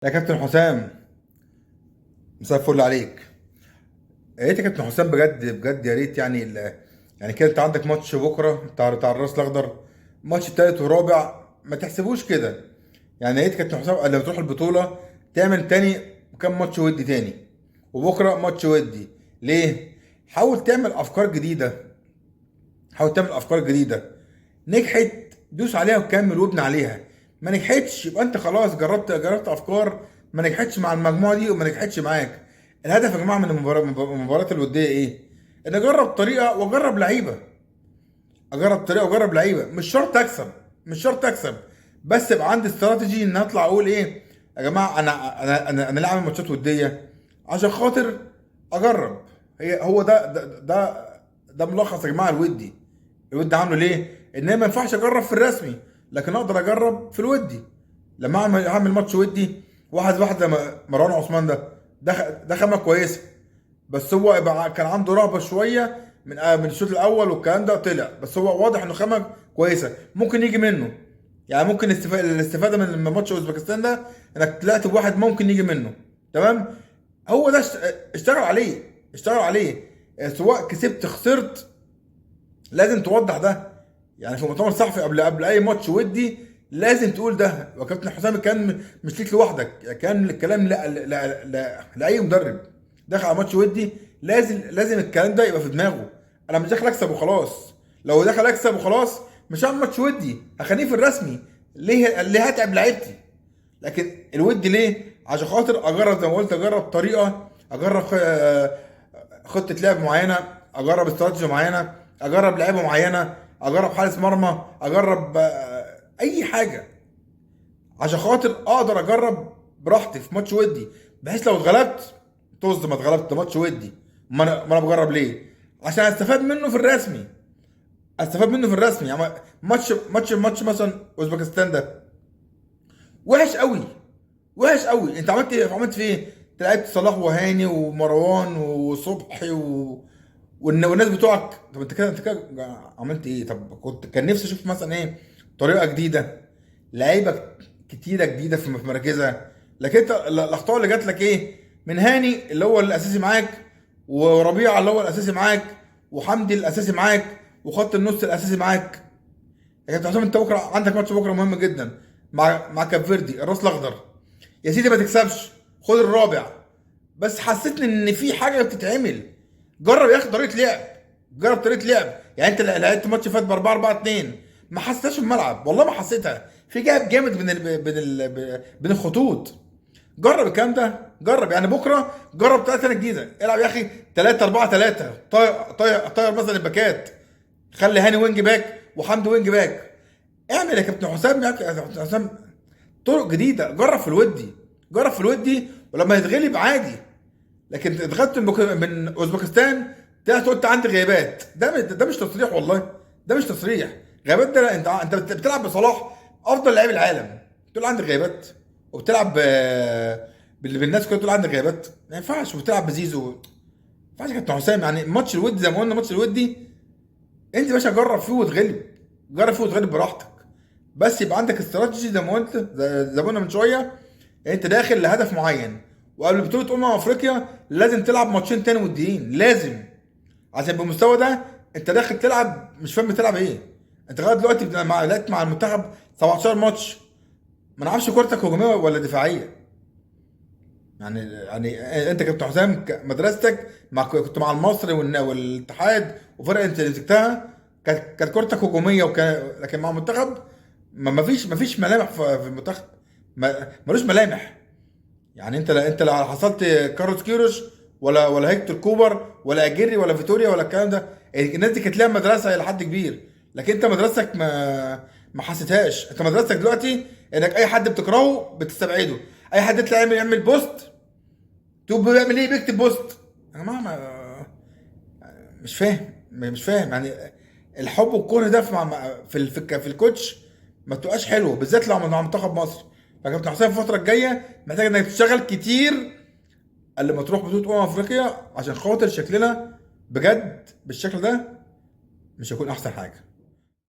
يا كابتن حسام، مساء الفل عليك. يا ريت يا كابتن حسام، بجد بجد يا ريت. يعني يعني كده انت عندك ماتش بكره بتاع الراس الاخضر، ماتش التالت والرابع ما تحسبوش كده. يعني يا ريت كابتن حسام لما تروح البطولة تعمل تاني كام ماتش ودي تاني، وبكره ماتش ودي. ليه؟ حاول تعمل افكار جديدة، حاول تعمل افكار جديدة. نجحت دوس عليها وكمل وابني عليها، ما نجحتش يبقى انت خلاص جربت افكار ما نجحتش مع المجموعة دي وما نجحتش معاك. الهدف يا جماعة من المباريات الودية ايه؟ ان اجرب طريقه واجرب لعيبة، اجرب طريقه واجرب لعيبة. مش شرط اكسب، مش شرط اكسب، بس يبقى عندي استراتيجي ان اطلع اقول ايه يا جماعة، انا ليه عامل ماتشات وديه؟ عشان خاطر اجرب. هو ده ملخص يا جماعة الودي. الودي عامله ليه؟ ان انا ما ينفعش اجرب في الرسمي، لكن اقدر اجرب في الودي. لما اعمل ماتش ودي واحد واحد زي مروان عثمان ده خامة كويسة، بس هو يبقى كان عنده رهبة شوية من الشوط الاول والكلام ده طلع، بس هو واضح انه خامة كويسة ممكن يجي منه. يعني ممكن الاستفادة من ماتش اوزبكستان ده انك طلعت بواحد ممكن يجي منه. تمام؟ هو ده اشتغل عليه، اشتغل عليه، سواء كسبت خسرت لازم توضح ده. يعني في مؤتمر صحفي قبل اي ماتش ودي لازم تقول ده. وكابتن حسام كان مش ليك لوحدك، كان الكلام لا لا لا لاي مدرب داخل على ماتش ودي لازم الكلام ده يبقى في دماغه. انا مش داخل اكسب وخلاص، لو داخل اكسب وخلاص مش هعمل ماتش ودي، هخليه في الرسمي. ليه هتعب لعيبتي؟ لكن الودي ليه؟ عشان خاطر اجرب زي ما قلت، اجرب طريقه، اجرب خطه لعب معينة، اجرب استراتيجي معينة، اجرب لعيبة معينة، اجرب حارس مرمى، اجرب اي حاجة، عشان خاطر اقدر اجرب براحتي في ماتش ودي، بحيث لو اتغلبت طز ما اتغلبت، ده ماتش ودي، ما انا بجرب ليه؟ عشان استفاد منه في الرسمي، استفاد منه في الرسمي. يعني ماتش مثلا اوزبكستان ده وحش قوي، وحش قوي. انت عملت ايه؟ عملت في ايه؟ انت لعبت صلاح وهاني ومروان وصبحي والناس بتوعك. طب انت كده عملت ايه؟ طب كان نفسي اشوف مثلا ايه، طريقه جديدة، لعيبة كتيرة جديدة في مراكزها. لكن انت الاخطاء اللي جات لك ايه؟ من هاني اللي هو الاساسي معاك، وربيعة اللي هو الاساسي معاك، وحمدي الاساسي معاك، وخط النص الاساسي معاك. يا كابتن حسام انت بكره عندك ماتش بكره مهم جدا مع كاب فيردي الراس الاخضر. يا سيدي ما تكسبش، خد الرابع، بس حسيتني ان في حاجة بتتعمل. جرب يا اخي طريقه لعب، جرب طريقه لعب. يعني انت لعبت ماتش فات ب 4-4-2، ما حسيتهاش في الملعب، والله ما حسيتها، في gap جامد بين الخطوط. جرب الكلام ده، جرب. يعني بكره جرب طريقه ثانية جديدة، العب يا اخي 3-4-3، طير طير طير مثلا الباكات، خلي هاني wing back وحمدي wing back. اعمل يا كابتن حسام، يا كابتن حسام طرق جديدة، جرب في الودي، جرب في الودي، ولما يتغلب عادي. لكن اتغلبت من اوزبكستان طلعت قلت عندي غيابات، ده مش تصريح والله، ده مش تصريح. غيابات ده لا، انت بتلعب بصلاح افضل لعيب العالم، تقول عندي غيابات، وبتلعب بالناس كلها تقول عندي غيابات، ما ينفعش. وبتلعب بزيزو، ما ينفعش يا كابتن حسام. يعني ماتش الودي زي ما قلنا، ماتش الودي انت يا باشا جرب فيه وتغلب، جرب فيه وتغلب براحتك، بس يبقى عندك استراتيجي زي ما قلت، زي ما قلنا من شوية، انت داخل لهدف معين، وقبل بطوله افريقيا لازم تلعب ماتشين تاني وديين، لازم، عشان بالمستوى ده انت داخل تلعب مش فاهم بتلعب ايه. انت لغاية دلوقتي لعبت مع المنتخب 17 ماتش، ما نعرفش كورتك هجومية ولا دفاعية. يعني انت كابتن حسام مدرستك كنت مع المصري والاتحاد وفرق انت اللي مسكتها، كانت كورتك هجومية، لكن مع المنتخب ما فيش ملامح في المنتخب، ملوش ملامح. يعني انت لا حصلت كارلوس كيروش ولا هيكتور كوبر ولا اجيري ولا فيتوريا ولا الكلام ده، الناس دي كانت لها مدرسه الى حد كبير، لكن انت مدرستك ما حسيتهاش. انت مدرستك دلوقتي انك اي حد بتكرهه بتستبعده، اي حد يطلع يعمل post تقول بيعمل ايه، بيكتب post. يا جماعة مش فاهم، مش فاهم. يعني الحب والكره ده في ال coach ما تبقاش حلو، بالذات لو مع منتخب مصر. فكابتن حسام الفترة الجاية محتاج انك تشتغل كتير قبل ما تروح بطوله افريقيا، عشان خاطر شكلنا بجد بالشكل ده مش هيكون احسن حاجة.